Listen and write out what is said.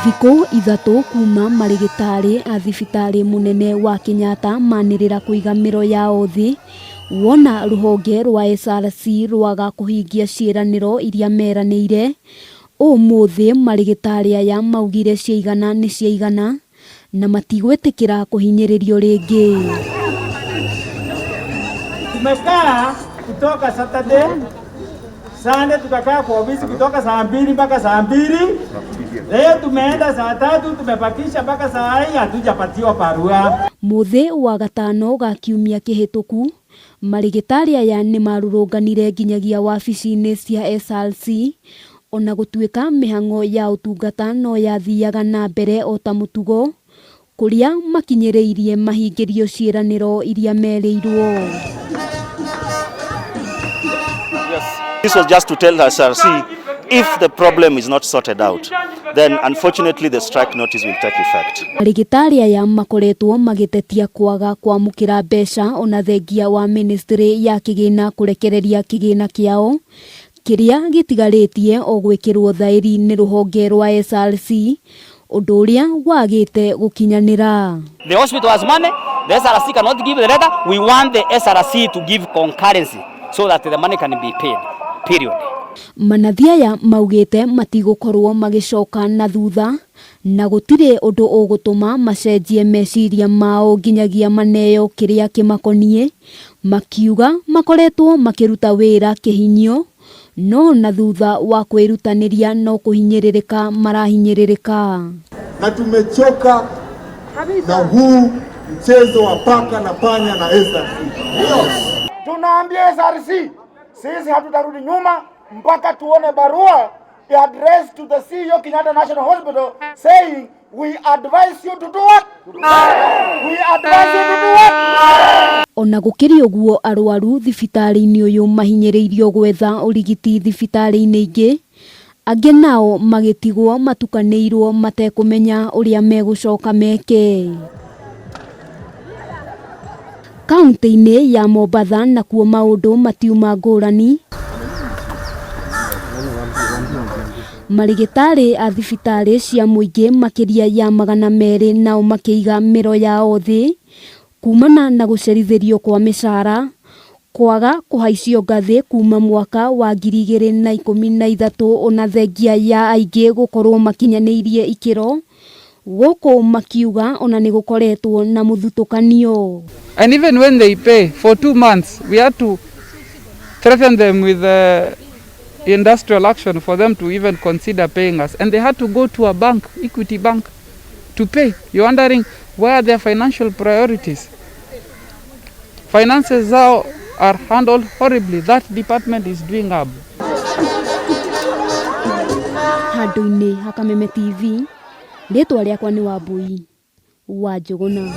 Thikũ ithatũ kuma marĩgĩtarĩ a thibitarĩ mũnene wa Kenyatta manĩrĩra kũiga mĩro yao thĩ wona rũhonge rwa SRC rwaga kũhingia ciĩranĩro iria meranĩire, ũmũthĩ marĩgĩtarĩ aya maugire ciaigana nĩ ciaigana na matigwĩtĩkĩra kũhinyĩrĩrio rĩngĩ. Tumekaa kutoka Saturday, Sunday tukakaa kwa ofisi kutoka saa 2 mpaka saa 2. Leo tumeenda saa 3, tumebakisha mpaka saa hii hatujapatiwa barua. Mũthĩ wa gatano ga kiumia kĩhĩtũku, marĩgĩtarĩ aya nĩ marũrũnganire nginyagia wabici-inĩ cia SRC ona gũtuĩka mĩhang'o ya ũtungata no yathiaga na mbere o ta mũtugo, kũrĩa makinyĩrĩirie mahingĩrio ciĩranĩro iria merĩirwo. This was just to tell SRC if the problem is not sorted out, then unfortunately the strike notice will take effect. Arigitari aya makoretwo magĩtetia kwaga kwamũkĩra mbeca ona thengia wa ministry ya kĩgĩna kũrekereria kĩgĩna kĩao kĩrĩa gĩtigarĩtie o gwĩkĩrwo thaĩri nĩ rũhonge rwa SRC, ũndũ ũrĩa wagĩte gũkinyanĩra. The hospital has money, the SRC cannot give the letter. We want the SRC to give concurrency so that the money can be paid. Period. Manathi aya maugĩte matigũkorwo magĩcoka na thutha na gũtirĩ ũndũ ũgũtũma macenjie meciria mao nginyagia maneo kĩrĩa kĩmakoniĩ, makiuga makoretwo makĩruta wĩra kĩhinyio no na thutha wa kwĩrutanĩria no kũhinyĩrĩrĩka marahinyĩrĩrĩka. Na tumechoka na huu mchezo wa paka na panya na SRC. Tunaambia SRC sisi hatutarudi nyuma mpaka tuone barua addressed to the CEO Kenyatta National Hospital saying we advise you to do what? We advise you to do what? Ona gũkĩrĩ ũguo, arwaru thibitarĩ-inĩ ũyũ mahinyĩrĩirio gwetha ũrigiti thibitarĩ-inĩ ingĩ, angĩ nao magĩtigwo matukanĩirwo matekũmenya ũrĩa megũcoka meke. Kaunti-inĩ ya Mombatha nakuo maũndũ matiuma ngũrani. Marigĩtarĩ a thibitarĩ cia mũingĩ makĩria ya 200 nao makĩiga mĩro yao thĩ kumana na gũcerithĩrio kwa mĩcara, kwaga kũhaicio ngathĩ kuma mwaka wa 2013, ona thengia ya aingĩ gũkorwo makinyanĩirie ikĩro, gũkũ makiuga ona nĩ gũkoretwo na mũthutũkanio. And even when they pay for 2 months, we had to threaten them with industrial action for them to even consider paying us. And they had to go to a bank, Equity Bank, to pay. You're wondering where are their financial priorities? Finances now are handled horribly. That department is doing up. Handũ-inĩ ha Kameme TV, rĩtwa rĩakwa nĩ Wambui wa Njũgũna.